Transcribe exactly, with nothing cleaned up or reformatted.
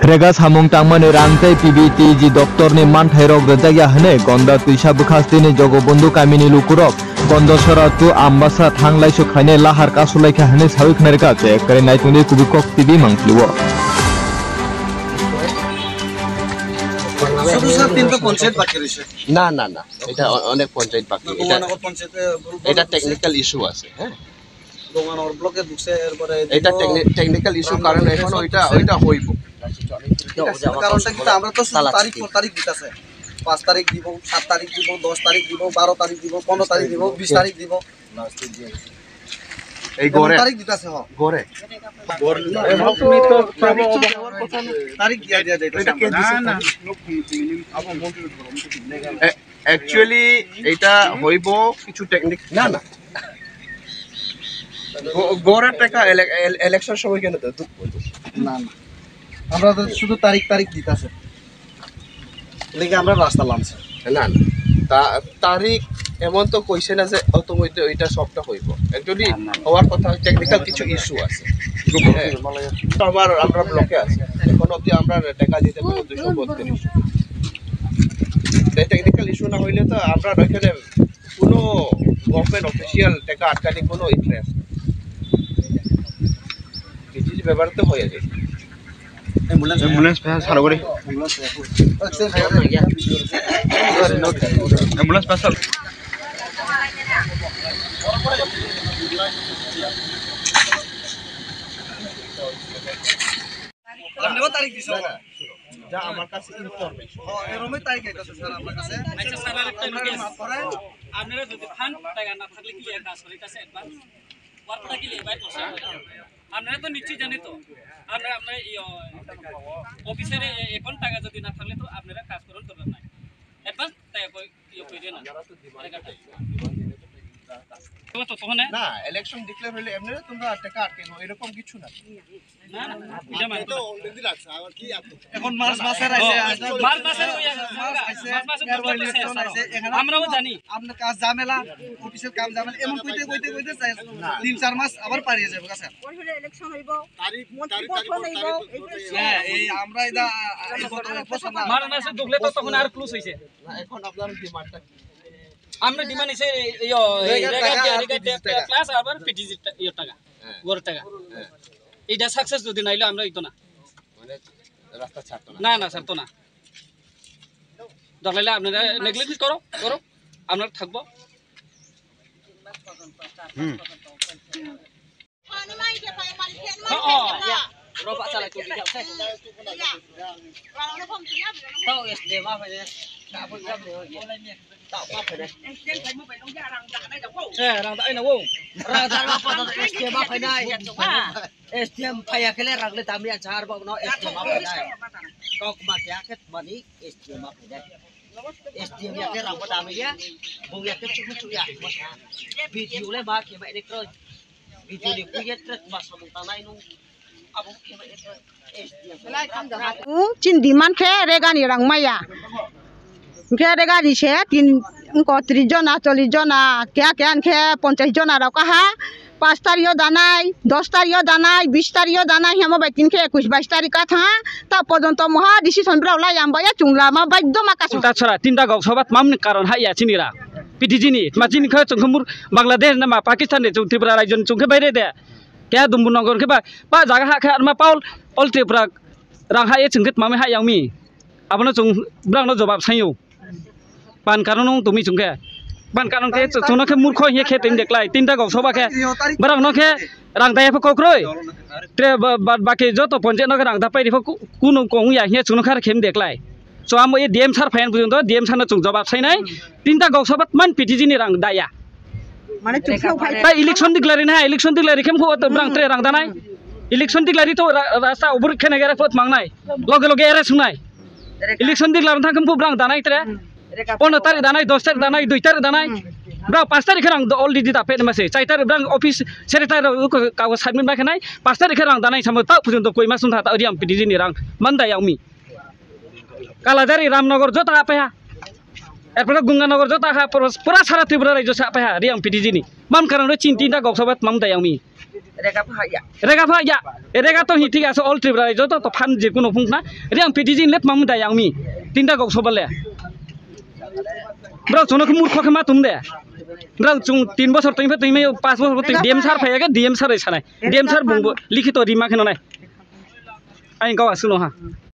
Rega samung tangmani rang tei P B T G doptorni manthairok rwjakya hwnwi Gonda twisa bwkhastini Jogobondhu kamini lukurok Gondasora to Ambasa thang laisuk khainai lahar kasulaikha hwnwi sawi khna rwkha. Kwrwi naitungdi Kubui Kok T V mangpili-o. শুধু স্যার তিনটা পঞ্চায়েত বাকি রয়েছে। না, না, না, এটা অ-, অনেক পঞ্চায়েত বাকি। এটা, গঙ্গানগর পঞ্চায়েতে ভুল এটা ভুল টেকনিক্যাল ইস্যু আছে, হ্যাঁ। গঙ্গানগর ব্লকে ঢুকছে, এরপরে এটা এদিকেও টেকনি-, টেকনিক্যাল ইস্যু, কারণ রামনগর এখন পঞ্চায়েত ওইটা, ঢুকছে। ওইটা হইব। ঠিক আছে? কারণটা কিন্তু আমরা তো শুধু তারিখ পর তারিখ দিতেছে, পাঁচ তারিখ দিব, সাত তারিখ দিব, দশ তারিখ দিব, বারো তারিখ দিব, পনেরো তারিখ দিব, বিশ তারিখ দিব। এই এমন গড়ে? তারিখ দিতেছে, হ। গড়ে? তারিখ তো ব্যবহার করছে না। তারিখ দিয়া দিয়া যাইতেছে আমরা। না, না। অ্যাকচুয়ালি এটা হইব কিছু টেকনিক। না, না। গ-, গড়ের টাকা ইলে-, ইলে-, ইলেকশন সময় কেন দেয়? না, না। আমরা তো শুধু তারিখ, তারিখ দিতেছে। লেগে আমরা রাস্তা লামছে। না, না। তা-, তারিখ এমন তো কইছে না যে অত মধ্যে ওইটা সবটা হইব। অ্যাকচুয়ালি না, না। হওয়ার কথা, টেকনিক্যাল কিছু ইস্যু আছে। হ্যাঁ। তো আমার, আমরা ব্লকে আছি। এখন অবধি আমরা টাকা দিতে পারি দুইশো বত্রিশ। এই টেকনিক্যাল ইস্যু না হইলে তো আমরা ওইখানে কোনো গভর্নমেন্ট অফিসিয়াল টাকা আটকানি কোনো ইন্টারেস্ট। বিটিসি ব্যবহার তো হয়ে যায়। অ্যাম্বুলেন্স, অ্যাম্বুলেন্স পাঠাও, চালু করি। অ্যাম্বুলেন্স পাঠাও। আপনি কত তারিখ দিছেন? যা আমার কাছে ইনফরমেশন। ও, এরমই তারিখ আইতাছে স্যার আপনার কাছে। আচ্ছা, স্যার, আরেকটা আপনারা request। মাফ করেন। আপনারা যদি ফান্ড টাকা না থাকলে কি এর কাজ করে? এটা অ্যাডভান্স ওয়ার্কটা কি লেবাই করছে? আপনারা তো নিশ্চয়ই জানেন তো। আমরা, আমরা এই, ও, অফিসের এ-, এখন টাকা যদি না থাকলে তো আপনারা কাজ করার দরকার নাই। অ্যাডভান্স টাকা কই, ইয়ে কই দেন না। আরে কাটা। তো, তো, তখন না, ইলেকশন ডিক্লেয়ার হইলে এমনি তোমরা টাকা আটকে নেবো, এরকম কিছু না। না, না, এটা মানতো না। এখন মার্চ মাসের আছে, মার্চ মাসের ওই আছে, মার্চ মাসে এরপর ইলেকশন আছে, এখানে আমরাও জানি। আপনার কাজ ঝামেলা, অফিসের কাম ঝামেলা, এমন কইতে, কইতে, কইতে চাই, তিন চার মাস আবার পারিয়ে যাবে, স্যার। পরে ইলেকশন হইব, তারিখ, মন্ত্রী তারিখ, পদ তারিখ, হইব, তারিখ, এই তো তারিখ। হ্যাঁ, এই আমরা এটা, এই গত এক বছর না। মার্চ মাসে ঢুকলে তো তখন আর ক্লোজ হইছে। না, এখন আপনার ডিমান্ডটা কি? আমরা ডিমান্ড হইছে, এই, এই, রেগার রেগার টাকা টা-, আর রেগার পিটিসি টা-, টাকা। প্লাস আবার পিটিসি টা-, ইয়ে টাকা, হ্যাঁ। গড়ের টাকা। হ্যাঁ। এটা সাকসেস যদি নাইলে আমরা হইতো না। মানে রাস্তা ছাড়তো না। না, না, ছাড়তো না। দরকার হলে আপনারা নেগলিজেন্স করো, করো, আমরা থাকবো। হুম। Tao S D M a phai de. Tao ma phai de. Eh, rang da ai na wo. Rang da ma pa da S D M a phai nai. S D M phai ya khe le rang le dam ya char ba no S D M a phai nai. Kok ma kya khe mani S D M a phai nai. S D M ya khe rang ba dam ya. Bo ya khe chu chu ya. Video le ma khe ma ne kro. Video le ku ya tre ma sa ta nai no. Chini demand khe regani rang maya. Hwnkhe regani se tin, wngko tris jona, chollish jona, keha keha hwnkhe ponchash jona rok kaha. Panch tarikh o danai, dos tarikh o danai, bis tarikh o danai, hemo bai tin khe ekush bais tarikh ka thang. Ta pojonto moha decision borok lai ang bai ya chwng lama bai doma kasu. Tasora tinta gok sobat mamni karon ha ya chini ra. P T G ni ma chini khe chwng khe mur Bangladesh na ma Pakistan ni chwng Tripura rajyo ni chwng khe bai re de. Keha Dumbu Nogor khe ba, ba jaga ha khe arma Paul, All Tripura rang ha ye chwng khe twmami ha yang mi. Abono chwng borokno jobab saio. Ban karon wng tongmi chwng khe. Ban karon khe chwngno khe murkho hiye khe twi deklai. Tinta gok soba khe borokno khe rang daya pho kokroi. Tre ba, ba, baki joto ponjek no khe rang da pairi pho ku-, kunu kong ya hiye chwngno khe khe deklai. So amo ye D M sir phayan bujon do, D M sir no chwng jobab sainai. Tinta gok soba man P T G ni rang daya. Mane chuksa uphai. Ta election declare na, election declare khem ko to brang tre rang danai. Election declare to ra-, rasta ubur khene gere pot mangnai. Loge loge ere sunai. Election declare thang khem ko brang danai tre. Pondro tarik danai, dos tarik danai, dui tarik danai. Bra pas tarik khe rang already da pet mase. Chai tarik brang office secretary ko kago submit ba khenai. Pas tarik khe rang danai samo ta pujon to koi mas ta riam P T G ni rang man da yang mi. Kalajari Ramnagar joto apaiha. Erpore Ganganagar joto ha pura, pura sara Tripura rajyo sa apaiha, Riang P T G ni. Mam karon ro chin tinta gok sobat mam dayang mi. Rega pha ya. Rega pha ya. Rega to hi thik ase, all Tripura joto to phan je kuno phung na. Re ang P T G in let mamu da yang mi. Tinta gok sobale. Bro, chono khe murkho khe ma tum de. Bro, chung tin bosor tong phe tong mai, pas bosor tong D M sir phai ya khe D M sir rai sanai. D M sir bung bo likhito rima khe no nai. Ai gawa suno ha.